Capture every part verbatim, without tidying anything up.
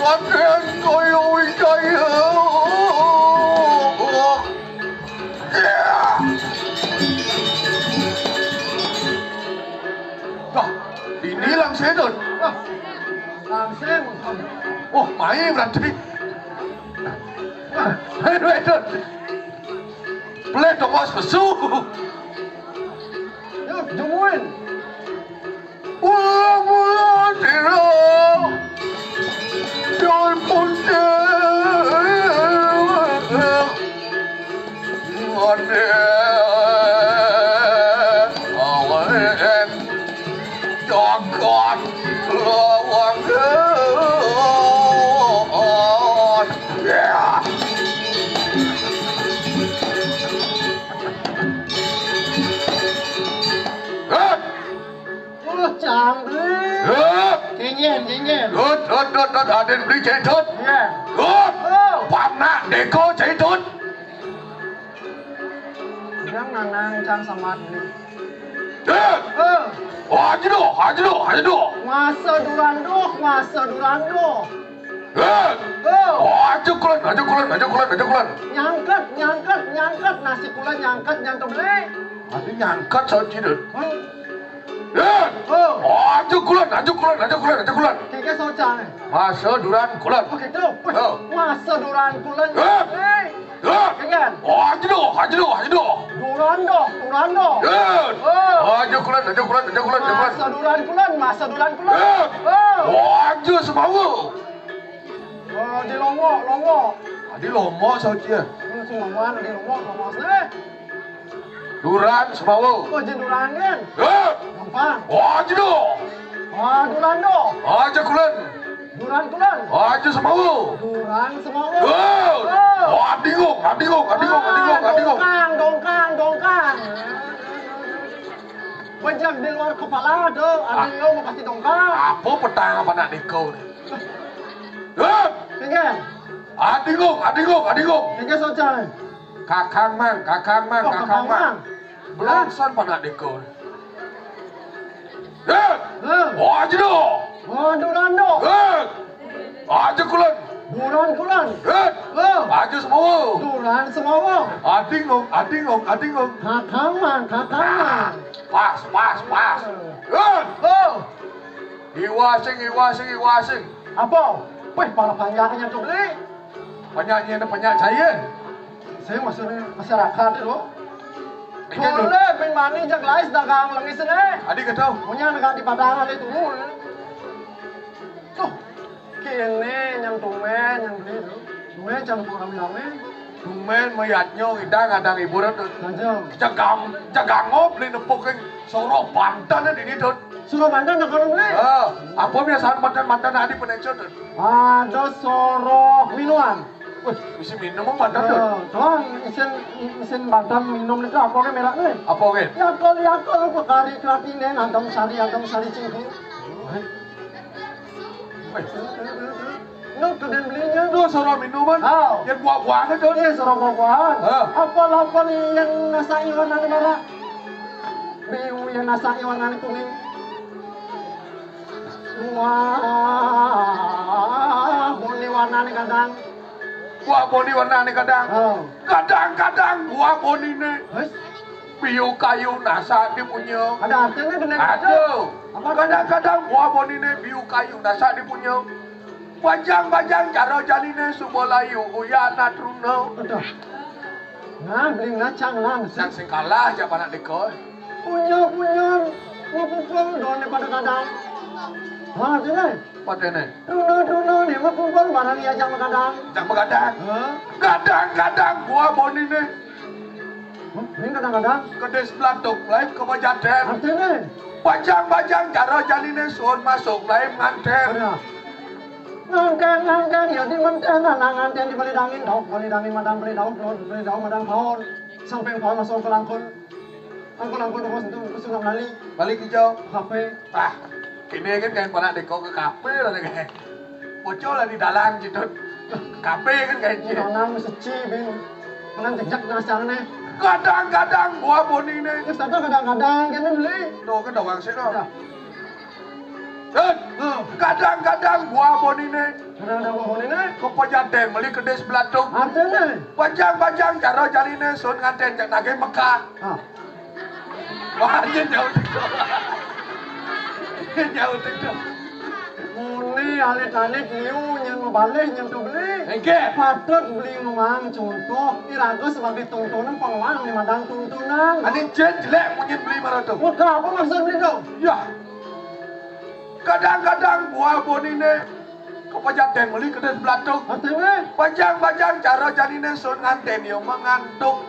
Paten kaya wijaya. Wah, ini langsung itu. Wah, langsung. Wah, main berarti. Aduh, itu. Boleh dong, Bos, besu. Yuk, jumuin. Mula-mula sira dipun ngene awake jagat lawangan. Ya. Hah? Oh, Cang Bli. Hah? Kengin, kengin. Dut, dut, dut, dut, Aden Beli cedot. Iya. Dut. Oh. Panak Deko cedot. Udah nanang Cang Samad ni. Dut. Oh. Oh, aja doh, aja doh, aja doh. Masa duran doh, masa duran doh. Dut. Oh. Oh, aja kulon, aja kulon, aja kulon, aja kulon. Nyangket, nyangket, nyangket, nasi kulon nyangket, nyangket beli. Aduh, nyangket saja, Dut. Hah? Dut. Oh. Oh, aja kulon, aja kulon, aja kulon, aja kulon. Keke soca ni. Masa duran kulon. Oh, gitu. Wih, oh. Masa duran kulon. Hah? Eh. Hah? Keke. Oh, aja doh, aja doh, aja doh. Duran doh, duran doh. Dut. Oh. Oh, aja kulon, aja kulon, aja kulon, aja kulon. Masa duran kulon, masa duran kulon. Dut. Oh. Oh, aja semawa. Oh, di Lomo, Lomo. Adi Lomo saja. Hmm, semawa, di Lomo, Lomo sini. Duran semawa. Oh, jin duran kan? Hah? Gampang. Oh, aja doh. Oh, duran doh. Oh, aja kulon. Duran kulon. Oh, aja semawa. Duran semawa. Oh. Oh. Oh, adingung, adingung, adingung, adingung, adingung. Dongkang, dongkang, dongkang. Bajang di luar kepala tu, adingung pasti dongkang. Apa petang apa nak nikau ni? Hah? Kengin. Adingung, adingung, adingung. Kengin soca ni. Kakang Mang, Kakang Mang, oh, Kakang Mang. Belonsan panak deka. Eh! Eh! Oh, aja doh. Oh, duran doh. Eh! Aja kulon. Duran kulon. Eh! Eh! Aja semawa. Duran semawa. Adingung, adingung, adingung. Kakang Mang, Kakang Mang. Pas, pas, pas. Eh! Oh! Iwasing, iwasing, iwasing. Apa? Weh, para panjangnya tu beli. Penyanyi ada penyanyi saya. Saya maksudnya masyarakat itu. Boleh, bin mani jak lais dagang lagi sini. Adi ketau. Punya negara di Padang ada itu. Tuh, kene nyang tumen, nyang beli tu. Tumen jangan kami rame. Tumen mayatnya kita ngadang ibu tu. Jagang, jagang ngop beli nepuk yang soroh bantan di ini tu. Soroh bantan nak kalau beli. Ah, apa biasaan bantan-bantan adi penecut tu? Ada soroh minuman. Wih, isi minum apa ada tu? Tuan, isin, isin bantan minum itu apa ke merek ni? Apa ke? Yakul, Yakul, apa kari kelati ni, antam sari, antam sari cingku. Wih. Lu tu dan belinya. Lu soroh minuman? Yang buah-buahan tu? Iya, soroh buah-buahan. Apa-apa ni yang nasa iwan ada merah? Biu yang nasa iwan ada kuning. Wah, boni warna ni kadang. Wah, boni warna ni kadang. Oh. Kadang-kadang buah boni ni. Hei. Biu kayu nasa di punya. Ada artinya benar. Ada. Apa? Kadang-kadang buah boni ni biu kayu nasa di punya. Bajang-bajang cara jani ni suba layu uyan atruna. Aduh. Nah, beli ngacang langsung. Yang sing kalah aja panak deka. Punya, punya. Ngepukul daun daripada kadang. Wah, tu ni. Patene. Dulu-dulu ni mah kumpul barang ia jak magadang. Jak magadang. Hah? Gadang-gadang buah boni ni. Hah? Ni gadang-gadang? Kedis belatuk lain ke bajaten. Artinya? Bajang-bajang cara jani ni suun masuk lain nganten. Ada. Nganten, nganten, ya di manten, nah, nganten di bali dangin, daun, bali dangin, madang bali daun, daun, bali daun, madang daun. Sampai pohon masuk ke langkun. Langkun, langkun, terus itu, terus nak balik. Balik hijau. Kape. Ah, kini kan kain panak deko ke kape lah deh. Bocor lah di dalam gitu. Kape kan kain cik. Dalam seci bin. Mana jejak nasi ni. Kadang-kadang buah boni ni. Terus kata kadang-kadang kan beli. Doa ke doang sih doh. Dah. Dun, kadang-kadang buah boniné. Kadang-kadang buah boniné. Kapajadén meli kedis belatung. Artiné? Bajang-bajang cara janiné sun ngantén jak nagih Mekah. Ah. Wah, nyén jauh tu. Nyén jauh tu. Muni alit-alit liu nyén mabalih nyén tu beli. Engké. Patut beli ngumang contoh, iraga sebagai tontonan pang ngumang di madang tontonan. Ané jén jelék munyin beli mara tu. Wah, apa maksud beli tu? Yah. Kadang-kadang buah boniné kapajadén meli kedis belatung. Artiné? Bajang-bajang cara janiné sun ngantén ia mangantuk.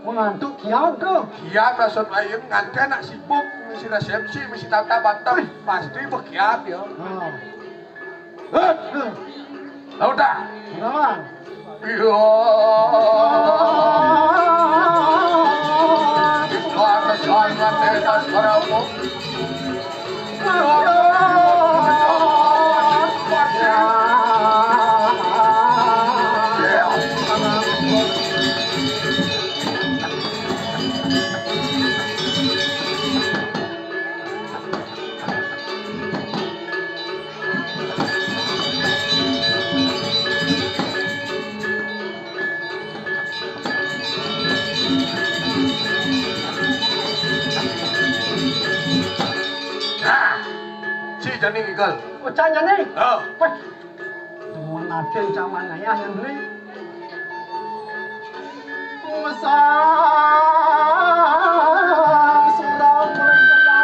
Mangantuk kiat ke? Kiat, maksud aing ngantén nak sibuk misi resepsi, misi tata banten, pasti bekiat ya. Ah. Hut. Lawan. Iya. Kita kesayangan Desa Saramu. Nah, ci jani ngigel. Oh, can jani? Oh. Wah. Teman Aceh sama ngayah yang beli. Mesang surau mereka.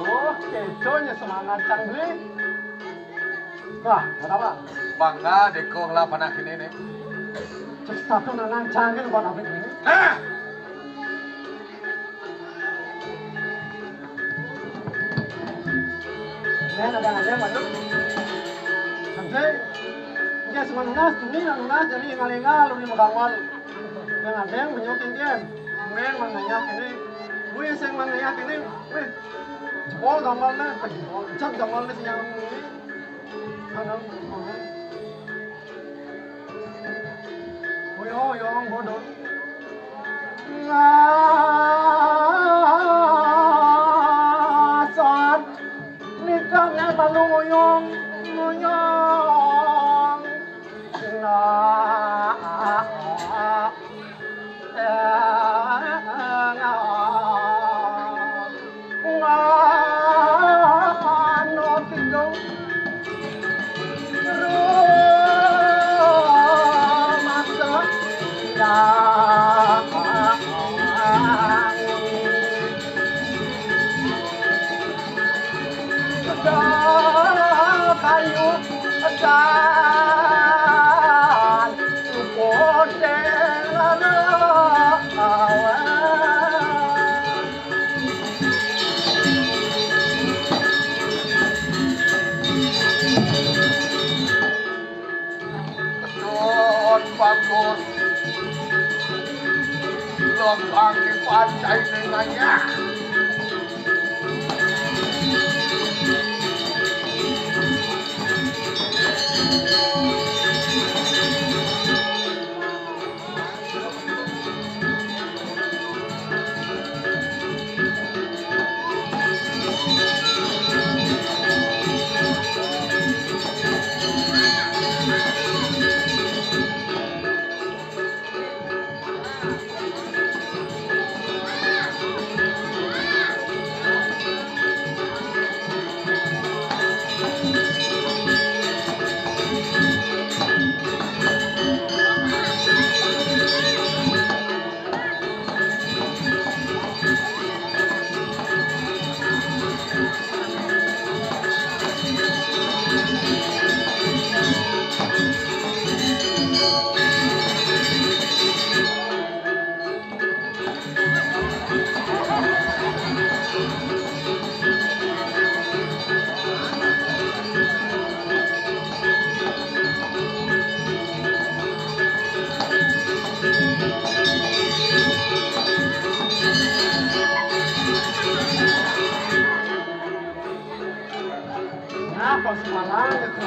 Oh, kéto nya semangat cang beli. Wah, kenapa? Bangga deko lah panak ini nih. Cek satu nang cang gitu buat apa ini? Hah? Nen ada ada mana? Santai. Dia semua nunas, cumi nang nunas, jadi ngalingal, lu di megang malu. Yang ada yang menyuking dia. Main manganya kini. Wih, sing manganya kini. Wih. Jebol gambarnya, jebol, jebol gambarnya sing yang ini. Mana? Wih, oh, yang bodoh. Ngasat. Nikahnya malu nguyong, nguyong. Nah. Kayu dan kote awan. Kedon bagus. Lok bangki pancai nenganya.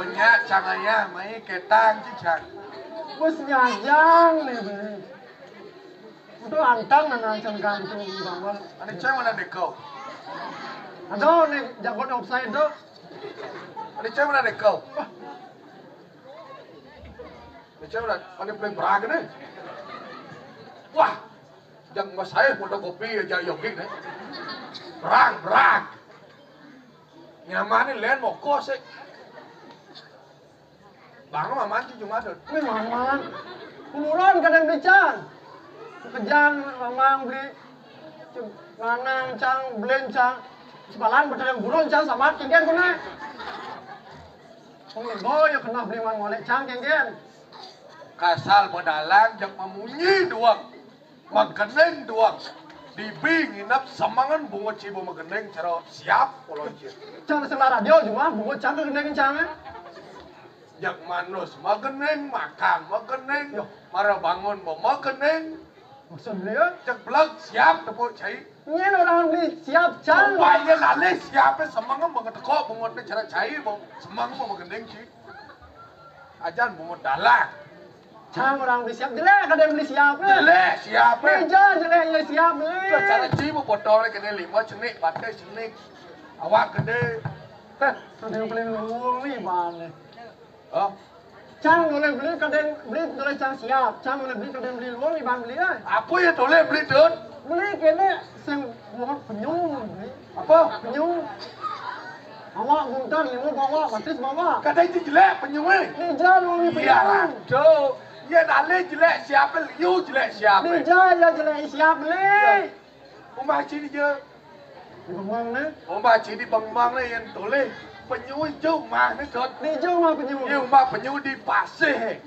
Banyak cang ayah, mai ketang cicak. Bos nyajang nih, Bang. Itu antang nana cang gantung di bawah. Ada cang mana dekau? Ada nih jagoan offside tuh. Ada cang mana dekau? Ada cang mana? Ada play berag nih. Wah, yang mas saya fotokopi aja yogi nih. Berag, berag. Nyaman nih len mokos sih. Bang, maman ci Jumat tuh. Wih, maman. Kuluran kadang beli cang. Kejang, mamang beli. Manang cang, belen cang. Sebalan pada yang burung cang sama kengken kena. Pengego ya kena beli mang oleh cang kengken. Kasal modalan jak mamunyi doang. Magendeng doang. Dibi nginep semangan bungut cibo magendeng cara siap kolon cian. Cang sebelah radio cuma bungut cang kegendeng cang. Jak manus magendeng, makan magendeng, mara bangun mau magendeng. Maksud dia? Jak belag siap tepuk cai. Nyen orang beli siap cang. Wah, iya lalih siap semangan banget kok bungut cara cai mau semangan mau magendeng ci. Ajan bungut dalang. Cang orang beli siap jelek, ada yang beli siap nih. Jelek siap nih. Meja jelek ya siap nih. Cara ci mau botol kena lima cenik, batai cenik. Awak gede. Heh. Ada yang paling luar nih bang. Oh. Cang boleh beli kadang beli boleh cang siap. Cang boleh beli kadang beli luar nih bang beli eh. Apa ya boleh beli tuh? Beli kena sing buat penyung. Apa? Penyung. Awak buntan lima bawa, batis bawa. Kadang itu jelek penyung eh. Meja lu ni penyung. Iya lah. Tuh. Ya nale jelek siapa liu jelek siapa. Meja ya jelek siap beli. Umah ci ni je. Di Bengong ni. Umah ci di Bengong ni yang tulis. Penyu je umah ni dot. Ni je umah penyu. Ni umah penyu di pasir.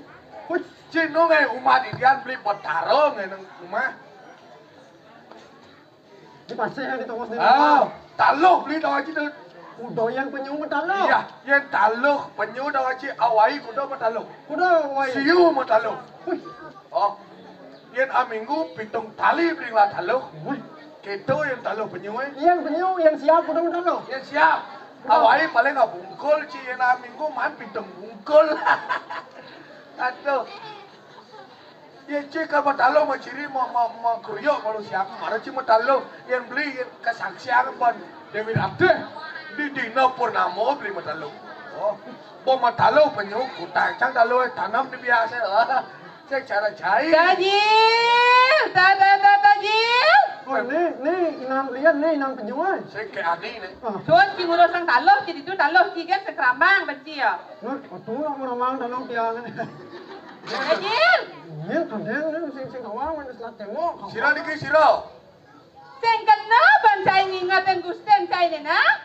Hui, ci nung eh umah di dian beli buat tarung eh nang umah. Di pasir di tongos ni. Ah, taluh beli dah ci dot. Udah yang penyu mah taluh. Iya, yang taluh penyu dah ci awai kuda mah taluh. Kuda awai. Siu mah taluh. Hui. Oh. Yen aminggu pitung tali beli lah taluh. Wih. Kita yang taluh penyu eh. Yang penyu yang siap udah taluh. Yang siap. Awai paling nggak bungkul, Ci, yén minggu man pitung bungkul. Aduh. Ya, Ci, kalau mataluh ma ciri ma ma ma kruyuk malu siap, mara Ci mataluh, yén beli yén kasaksian ban Déwi Ratih di dina purnama beli mataluh. Oh, bo mataluh penyuk kutang cang taluh tanam di biasa. Saya cara jahit. Tajil, ta ta ta tajil. Oh, ni, ni inang belian, ni inang penjual. Saya ke adi ni. Ah. Sun, Ci ngurus sang taluh, Ci ditu taluh, Ci kan sekerambang benci ya. Nah, atuh lah meramang dalam tiang. Tajil. Ini kadang ni sing sing awang main selat tembok. Sira niki sira. Sing kena ban cai ngingetin Gusten cai ni nah.